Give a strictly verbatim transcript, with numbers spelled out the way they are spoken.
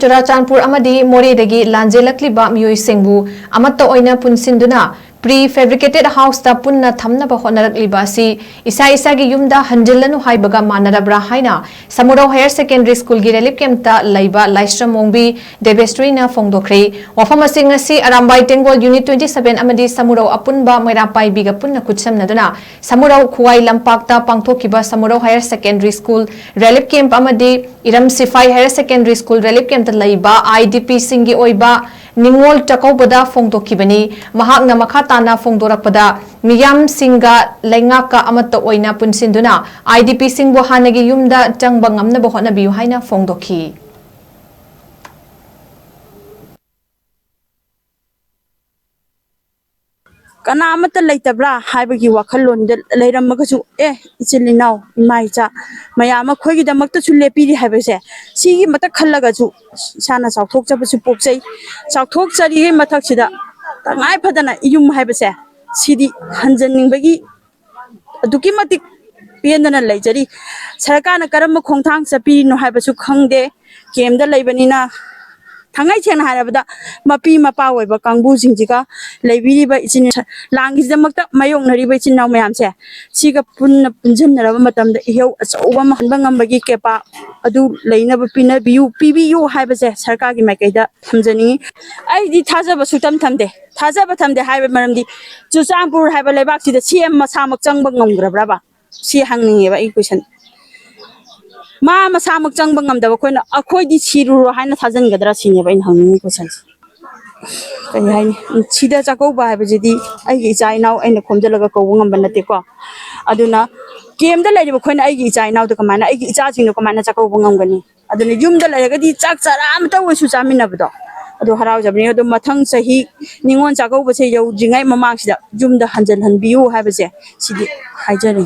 ꯆꯨꯔꯥꯆꯥꯟꯄꯨꯔ ꯑꯃꯗꯤ ꯃꯣꯔꯦꯗꯒꯤ ꯂꯥꯟꯖꯦꯜꯂꯛꯂꯤꯕ ꯃꯤꯑꯣꯏꯁꯤꯡꯕꯨ ꯑꯃꯠꯇ ꯑꯣꯏꯅ ꯄꯨꯟꯁꯤꯟꯗꯨꯅ pre fabricated houseꯇ ꯄꯨꯟꯅ ꯊꯝꯅꯕ ꯍꯣꯠꯅꯔꯛꯂꯤꯕ ꯑꯁꯤ ꯏꯁꯥ ꯏꯁꯥꯒꯤ ꯌꯨꯝꯗ ꯍꯟꯖꯤꯜꯂꯅꯨ ꯍꯥꯏꯕꯒ ꯃꯥꯟꯅꯔꯕ꯭ꯔꯥ ꯍꯥꯏꯅ ꯁꯃꯨꯔꯧ Higher Secondary Schoolꯒꯤ relief campꯇ ꯂꯩꯕ ꯂꯥꯏꯁ꯭ꯔꯝ ꯑꯣꯡꯕꯤ ꯗꯦꯕꯦꯁ꯭ꯔꯤꯅ ꯐꯣꯡꯗꯣꯛꯈ꯭ꯔꯦ꯫ ꯋꯥꯐꯝ ꯑꯁꯤ ꯉꯁꯤ ꯑꯔꯥꯝꯕꯥꯏ ꯇꯦꯡꯒꯣꯜ Unit twenty seven ꯑꯃꯗꯤ ꯁꯃꯨꯔꯧ ꯑꯄꯨꯟꯕ ꯃꯩꯔꯥ ꯄꯥꯏꯕꯤꯒ ꯄꯨꯟꯅ ꯈꯨꯠꯁꯝꯅꯗꯨꯅ ꯁꯃꯨꯔꯧ ꯈꯨꯋꯥꯏ ꯂꯝꯄꯥꯛꯇ ꯄꯥꯡꯊꯣꯛꯈꯤꯕ Samurou Higher Secondary School relief camp ꯑꯃꯗꯤ ꯏꯔꯝ ꯁꯤꯐꯥꯏ Higher Secondary School relief campꯇ ꯂꯩꯕ IDPꯁꯤꯡꯒꯤ ꯑꯣꯏꯕ ꯅꯤꯡꯉꯣꯜ ꯆꯥꯛꯀꯧꯕꯗ ꯐꯣꯡꯗꯣꯛꯈꯤꯕꯅꯤ꯫ ꯃꯍꯥꯛꯅ ꯃꯈꯥ ꯇꯥꯅ ꯐꯣꯡꯗꯣꯔꯛꯄꯗ, ꯃꯤꯌꯥꯝꯁꯤꯡꯒ ꯂꯩꯉꯥꯛꯀ ꯑꯃꯠꯇ ꯑꯣꯏꯅ ꯄꯨꯟꯁꯤꯟꯗꯨꯅ IDPꯁꯤꯡꯕꯨ ꯍꯥꯟꯅꯒꯤ ꯌꯨꯝꯗ ꯆꯪꯕ ꯉꯝꯅꯕ ꯍꯣꯠꯅꯕꯤꯌꯨ ꯍꯥꯏꯅ ꯐꯣꯡꯗꯣꯛꯈꯤ꯫ ꯀꯅꯥ ꯑꯃꯠꯇ ꯂꯩꯇꯕ꯭ꯔꯥ ꯍꯥꯏꯕꯒꯤ ꯋꯥꯈꯜꯂꯣꯟꯗ ꯂꯩꯔꯝꯃꯒꯁꯨ, ꯑꯦ, ꯏꯆꯤꯜ ꯏꯅꯥꯎ, ꯏꯃꯥ ꯏꯆꯥ ꯃꯌꯥꯝ ꯑꯃ ꯑꯩꯈꯣꯏꯒꯤꯗꯃꯛꯇꯁꯨ ꯂꯦꯞꯄꯤꯔꯤ ꯍꯥꯏꯕꯁꯦ, ꯁꯤꯒꯤ ꯃꯊꯛ ꯈꯜꯂꯒꯁꯨ ꯏꯁꯥꯅ ꯆꯥꯎꯊꯣꯛꯆꯕꯁꯨ ꯄꯣꯛꯆꯩ꯫ ꯆꯥꯎꯊꯣꯛꯆꯔꯤꯉꯩ ꯃꯊꯛꯁꯤꯗ ꯇꯉꯥꯏ ꯐꯗꯅ ꯌꯨꯝ ꯍꯥꯏꯕꯁꯦ, ꯁꯤꯗꯤ ꯍꯟꯖꯟꯅꯤꯡꯕꯒꯤ ꯑꯗꯨꯛꯀꯤ ꯃꯇꯤꯛ ꯄꯦꯟꯗꯅ ꯂꯩꯖꯔꯤ꯫ ꯁꯔꯀꯥꯔꯅ ꯀꯔꯝꯕ ꯈꯣꯡꯊꯥꯡ ꯆꯠꯄꯤꯔꯤꯅꯣ ꯍꯥꯏꯕꯁꯨ ꯈꯪꯗꯦ꯫ ꯀꯦꯝꯗ ꯂꯩꯕꯅꯤꯅ, ꯊꯥꯡꯉꯩ ꯁꯦꯡꯅ ꯍꯥꯏꯔꯕꯗ, ꯃꯄꯤ ꯃꯄꯥ ꯑꯣꯏꯕ ꯀꯥꯡꯕꯨꯁꯤꯡꯁꯤꯒ ꯂꯩꯕꯤꯔꯤꯕ ꯏꯆꯤꯟ, ꯂꯥꯟꯒꯤꯗꯃꯛꯇ ꯃꯥꯌꯣꯛꯅꯔꯤꯕ ꯏꯆꯤꯟ ꯏꯅꯥꯎ ꯃꯌꯥꯝꯁꯦ, ꯁꯤꯒ ꯄꯨꯟꯅ ꯄꯨꯟꯁꯤꯟꯅꯔꯕ ꯃꯇꯝꯗ ꯏꯍꯧ ꯑꯆꯧꯕ ꯑꯃ ꯍꯟꯕ ꯉꯝꯕꯒꯤ ꯀꯦꯄꯥ ꯑꯗꯨ ꯂꯩꯅꯕ ꯄꯤꯅꯕꯤꯌꯨ, ꯄꯤꯕꯤꯌꯨ ꯍꯥꯏꯕꯁꯦ ꯁꯔꯀꯥꯔꯒꯤ ꯃꯥꯏꯀꯩꯗ ꯊꯝꯖꯅꯤꯡꯉꯤ꯫ ꯑꯩꯗꯤ ꯊꯥꯖꯕ ꯁꯨꯛꯊꯝ ꯊꯝꯗꯦ꯫ ꯊꯥꯖꯕ ꯊꯝꯗꯦ ꯍꯥꯏꯕ ꯃꯔꯝꯗꯤ, ꯆꯨꯔꯆꯥꯟꯄꯨꯔ ꯍꯥꯏꯕ ꯂꯩꯕꯥꯛꯁꯤꯗ CM ꯃꯁꯥꯃꯛ ꯆꯪꯕ ꯉꯝꯈ꯭ꯔꯕ꯭ꯔꯕ? ꯁꯤ ꯍꯪꯅꯤꯡꯉꯦꯕ ꯑꯩ question꯫ ꯃꯥ ꯃꯁꯥꯃꯛ ꯆꯪꯕ ꯉꯝꯗꯕ ꯑꯩꯈꯣꯏꯅ, ꯑꯩꯈꯣꯏꯗꯤ ꯁꯤꯔꯨꯔꯣ ꯍꯥꯏꯅ ꯊꯥꯖꯤꯟꯒꯗ꯭ꯔꯥ ꯁꯤꯅꯦꯕ ꯑꯩꯅ ꯍꯪꯅꯤꯡꯉꯤ questionꯁꯦ꯫ ꯀꯔꯤ ꯍꯥꯏꯅꯤ? ꯁꯤꯗ ꯆꯥꯛꯀꯧꯕ ꯍꯥꯏꯕꯁꯤꯗꯤ ꯑꯩꯒꯤ ꯏꯆꯥ ꯏꯅꯥꯎ ꯑꯩꯅ ꯈꯣꯝꯖꯤꯜꯂꯒ ꯀꯧꯕ ꯉꯝꯕ ꯅꯠꯇꯦꯀꯣ꯫ ꯑꯗꯨꯅ ꯀꯦꯝꯗ ꯂꯩꯔꯤꯕ ꯑꯩꯈꯣꯏꯅ ꯑꯩꯒꯤ ꯏꯆꯥ ꯏꯅꯥꯎꯗ ꯀꯃꯥꯏꯅ, ꯑꯩꯒꯤ ꯏꯆꯥꯁꯤꯡꯗꯣ ꯀꯃꯥꯏꯅ ꯆꯥꯛꯀꯧꯕ ꯉꯝꯒꯅꯤ? ꯑꯗꯨꯅ ꯌꯨꯝꯗ ꯂꯩꯔꯒꯗꯤ ꯆꯥꯛ ꯆꯔꯥ ꯑꯃꯇ ꯑꯣꯏꯁꯨ ꯆꯥꯃꯤꯟꯅꯕꯗꯣ, ꯑꯗꯨ ꯍꯔꯥꯎꯖꯕꯅꯤ꯫ ꯑꯗꯣ ꯃꯊꯪ ꯆꯍꯤ ꯅꯤꯉꯣꯜ ꯆꯥꯛꯀꯧꯕꯁꯦ ꯌꯧꯗ꯭ꯔꯤꯉꯩ ꯃꯃꯥꯡꯁꯤꯗ ꯌꯨꯝꯗ ꯍꯟꯖꯤꯜꯍꯟꯕꯤꯌꯨ ꯍꯥꯏꯕꯁꯦ ꯁꯤꯗꯤ ꯍꯥꯏꯖꯔꯤ꯫